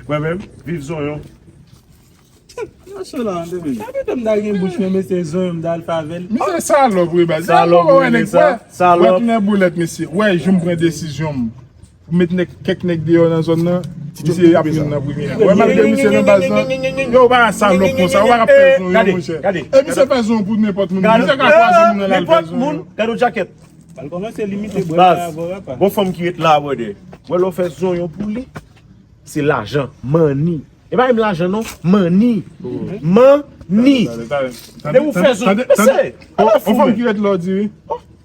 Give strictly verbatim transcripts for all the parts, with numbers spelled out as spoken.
Mwen menm, viv zonyon. Mache la, an de minit. Sa fè m ta gen bouch men mesye zonyon m ta al fè avè l. Misye salòp wi baz. Salòp, Ou wi, wè nèg sa, wè. salòp. Wè tounen boulèt mesye. Wè jou m pran desizyon m. Pou met nèg kèk nèg deyò nan zòn nan. Misye ap vin nan premye. Wè malgre misye nan baz lan. Yo ou pa salòp konsa. Ou pa ka fè zonyon Gade, monchè. Gade. E misye fè zonyon pou nenpòt moun. Misye ka kwaze moun nan la fè Nenpòt zonyon. Moun, gade yon djakèt. Al kòmanse limite bwè Baz, la avè w apa. Gon fanm ki ret la brother. Wè lè w fè zonyon pou li, se lajan, manni. E pa menm lajan non, manni. Manni. Depi ou fè zonyon, mesye. On fanm ki ret la w di wi.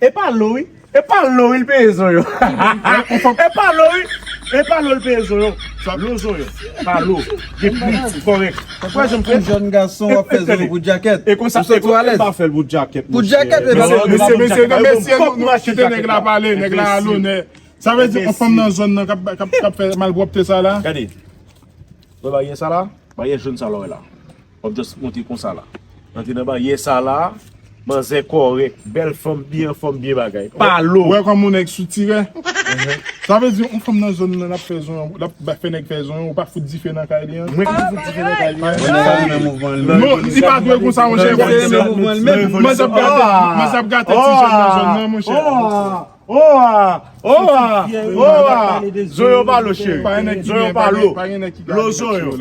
E pa lo wi. E pa lo wi l peye zonyon. E pa lo wi. E pa lo l peye zonyon. Lo zonyon. Pa lo. Depi kòrèk. Wè jan m fè. Jèn gason w ap fè zonyon pou djakèt. E konsa, e konsa m pa fè l pou djakèt. Pou djakèt e pa Mesye mesye mesye nou kite nèg la pale nèg la alonè. Sa vle di on fanm nan zòn nan k ap k ap k ap fè malpwòpte sa la. Gade. Wè baryè sa la, baryè jòn sa la wè la. W ap just monte konsa la. Antre nan baryè sa la, manzè kòrèk, bèl fanm, byen anfòm, byen bagay. Pa lo. Wè kòman yon nèg soutirè. Sa vle di yon fanm nan zòn nan l ap fè zonyon, l ap fè nèg fè zonyon, ou pa fout dife nan kay li an. Mwen ki fout dife nan kay li an. Non, li pa dwe konsa monchè. Manzè ap gate, manzè ap gate ti jèn nan zòn nan monchè. Oa! Oa! Oa! Oa! Zonyon pa lo cheri. Zonyon pa lo. Lo zonyon.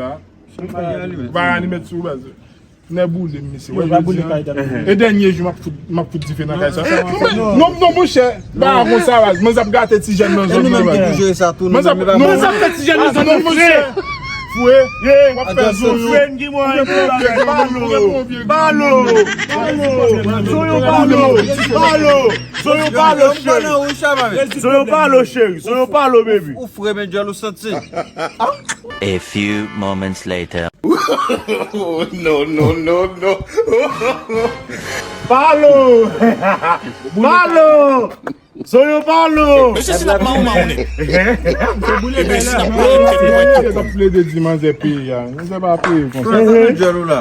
Ba anime sou baz. Nè boule m mesye. Wè jodi an. E dènye jou m ap fout m ap fout dife nan kay sa. Non non monchè. Ba konsa baz. Manzè ap gate ti jèn nan zòn nan baz. Manzè ap gate ti jèn nan zòn nan monchè. Fwe. W ap fè zonyon. Balo. Balo. Zonyon balo. Balo. Zonyon balo cheri. Zonyon balo cheri. Zonyon balo baby. Ou fre men djòl ou santi. A few moments later. Oh, no, no, no, no. Balo. Balo. Zonyon balo. Mesye si n ap mawon mawon. Mesye t ap plede di manzè peye a. Manzè pa peye konsa. Fre men djòl ou la.